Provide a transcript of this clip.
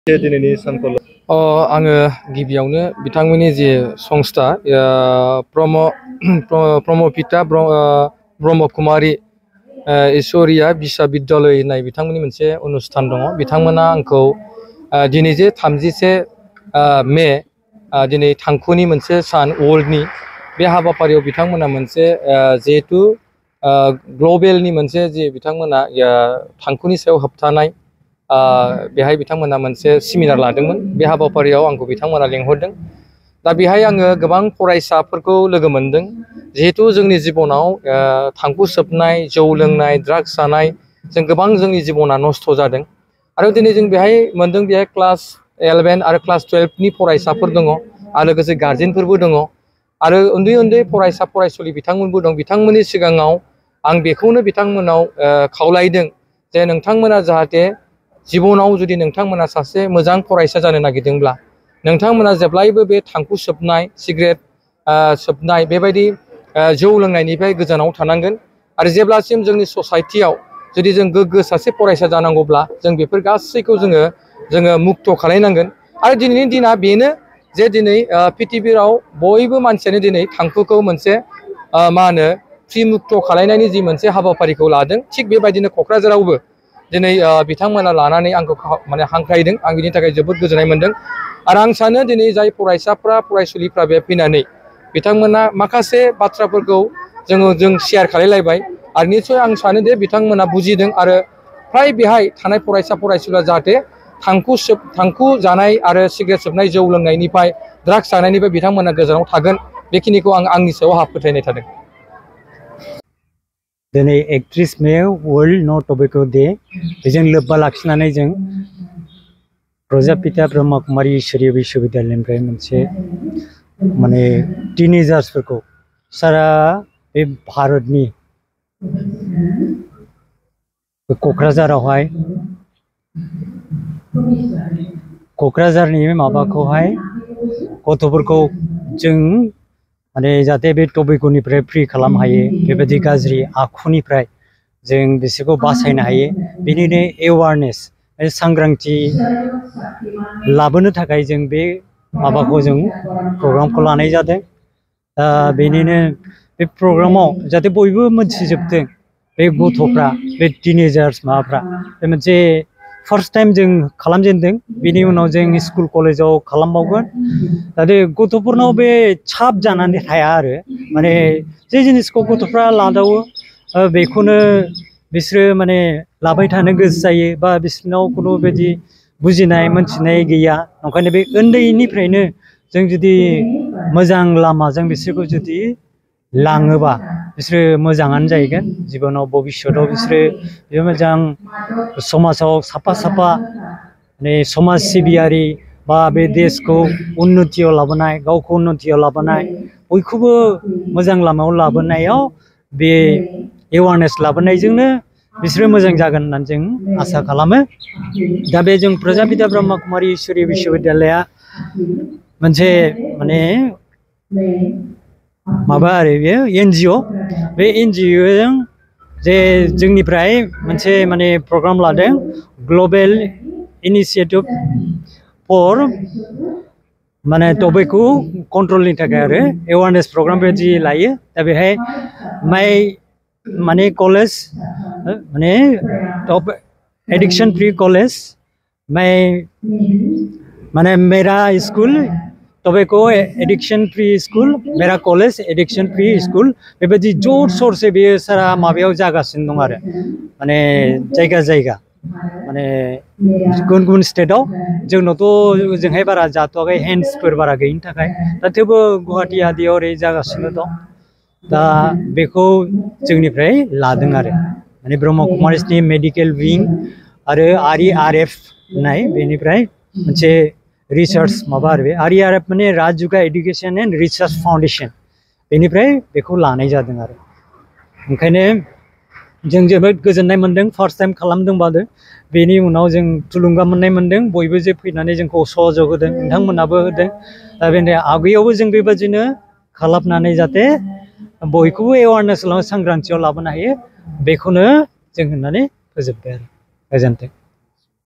दिनैनि सानखौ आङो गिबियावनो बिथांमोननि जे संस्था प्रमपिता ब्रह्म कुमारी ईश्वरिया बिश्वविद्यालय होननाय बिथांमोननि मोनसे अनुष्ठान दङ। बिथांमोना आंखौ दिनै जे 31 मे दिनै थांखुनि मोनसे सान वर्ल्डनि बे हाबाफारियाव बिथांमोना मोनसे जिहेतु ग्लबेलनि मोनसे जे बिथांमोना थांखुनि सायाव होबथानाय बेहाय बिथांमोना मोनसे सेमिनार लादोंमोन। बे हाबाफारियाव आंखौ बिथांमोना लेंहरदों। दा बेहाय आङो गोबां फरायसाफोरखौ लोगो मोनदों। जिहेतु जोंनि जिबनाव थांखु सोबनाय, जौ लोंनाय, ड्राग्स जानाय जों गोबां जोंनि जिबना नस्थ' जादों। आरो दिनै जों बेहाय मोनदों बेहाय क्लास 11 आरो क्लास 12 नि फरायसाफोर दङ आरो लोगोसे गार्जेनफोरबो दङ आरो उन्दै उन्दै फरायसा फरायसुलि बिथांमोनबो दं। बिथांमोननि सिगाङाव आं बेखौनो बिथांमोनाव खावलायदों जे नोंथांमोना जाहाथे जिबनाव जुदि नोंथांमोना सासे मोजां फरायसा जानो नागिरदोंब्ला नोंथांमोना जेब्लायबो बे थांखु सोबनाय, सिगारेट सोबनाय, बेबायदि जौ लोंनायनिफ्राय गोजानाव थानांगोन। आरो जेब्लासिम जोंनि ससाइटियाव जुदि जों गोग्गो सासे फरायसा जानांगौब्ला जों बेफोर गासैखौ जोङो मुक्त खालायनांगोन। आरो दिनैनि दिना बेनो जे दिनै पृथिबीयाव बयबो मानसियानो दिनै थांखुखौ मोनसे मा होनो फ्रि मुक्त खालायनायनि जि मोनसे हाबाफारिखौ लादों। थिग बेबायदिनो क'क्राझारावबो दिनै बिथांमोना लानानै आंखौ माने हांख्रायदों। आं बिनि थाखाय जोबोद गोजोननाय मोनदों। आरो आं सानो दिनै जाय फरायसाफ्रा फरायसुलिफ्रा बे फैनानै बिथांमोना माखासे बाथ्राफोरखौ जों शेयार खालायलायबाय आरो निस्सय आं सानो दे बिथांमोना बुजिदों आरो फ्राय बेहाय थानाय फरायसा फरायसुलिया जाहाथे थांखु जानाय आरो सिगारेट सोबनाय, जौ लोंनायनिफ्राय, ड्राग्स जानायनिफ्राय बिथांमोना गोजानाव थागोन। बेखिनिखौ आं आंनि सायाव फोथायनाय थादों। दिनै 31 मे वर्ल्ड नो टबेको डे बेजों लोब्बा लाखिनानै जों प्रजापिता ब्रह्म कुमारी ईश्वरीय विश्वविद्यालयनिफ्राय मोनसे माने टिनेजार्सफोरखौ सारा बे भारतनि क'क्राझारनि माबाखौहाय गथ'फोरखौ जों माने जाहाथे बे टबेकोनिफ्राय फ्रि खालामनो हायो, बेबायदि गाज्रि आखुनिफ्राय जों बिसोरखौ बासायनो हायो, बेनिनो एवारनेस सांग्रांथि लाबोनो थाखाय जों बे माबाखौ जों प्रग्रामखौ लानाय जादों। बेनिनो बे प्रग्रामाव जाहाथे बयबो मोनथिजोबथों बे गथ'फ्रा, बे टिनेजार्स माबाफ्रा बे मोनसे फार्स्ट टाइम जों खालामजेनदों। बेनि उनाव जों स्कुल कलेजाव खालामबावगोन जाहाथे गथ'फोरनाव बे छाप जानानै थाया आरो माने जे जिनिसखौ गथ'फ्रा लादावो बेखौनो बिसोरो माने लाबाय थानो गोसो जायो बा बिसोरनाव खुनु बेबायदि बुजिनाय मोनथिनाय गैया। ओंखायनो बे उन्दैनिफ्रायनो जों जुदि मोजां लामाजों बिसोरखौ जुदि लाङोबा बिसोरो मोजाङानो जाहैगोन। जिबनाव भबिष्यतआव बिसोरो बे मोजां समाजाव साफा माने समाज सिबियारि बा बे देशखौ उन्नतियाव लाबोनाय, गावखौ उन्नतियाव लाबोनाय, बयखौबो मोजां लामायाव लाबोनायाव बे एवारनेस लाबोनायजोंनो बिसोरो मोजां जागोन होननानै जों आसा खालामो। दा बे जों प्रजापिता ब्रह्म कुमारी ईश्वरीय विश्वविद्यालया मोनसे माने माबा आरो बेयो NGO। बे NGOजों जे जोंनिफ्राय मोनसे माने प्रग्राम लादों, ग्लबेल इनिशिएटिभ फर माने टबेको कन्ट्रलनि थाखाय आरो एवारनेस प्रग्राम बायदि लायो। दा बेहाय माने कलेज माने टप एडिक्शन फ्री कलेज माने मेरा school tobacco addiction free school, मेरा कलेज एडिक्शन फ्री स्कुल, बेबायदि जोर सोरसे बेयो सारा माबायाव जागासिनो दं आरो माने जायगा माने गुबुन गुबुन स्टेटआव। जोंनावथ' ओजोंहाय बारा जाथ'वाखै, हेन्ड्सफोर बारा गैयिनि थाखाय। दा थेवबो गुवाहाटि आदियाव ओरै जागासिनो दं। दा बेखौ जोंनिफ्राय लादों आरो माने ब्रह्म कुमारिसनि मेडिकेल विं आरो RERF होननाय बेनिफ्राय मोनसे रिसार्च माबा आरो बे RERF माने राजुगा एडुकेशन एन्ड रिसार्च फाउन्डेशन, बेनिफ्राय बेखौ लानाय जादों आरो ओंखायनो जों जोबोद गोजोननाय मोनदों। फार्स्ट टाइम खालामदोंबाबो बेनि उनाव जों थुलुंगा मोननाय मोनदों। बयबो जे फैनानै जोंखौ सहयोग होदों, नोंथांमोनाबो होदों। दा बेनि आगैयावबो जों बेबादिनो खालामनानै जाहाथे बयखौबो एवारनेस सांग्रांथियाव लाबोनो हायो, बेखौनो जों होननानै फोजोबबाय आरो गोजोन्थों।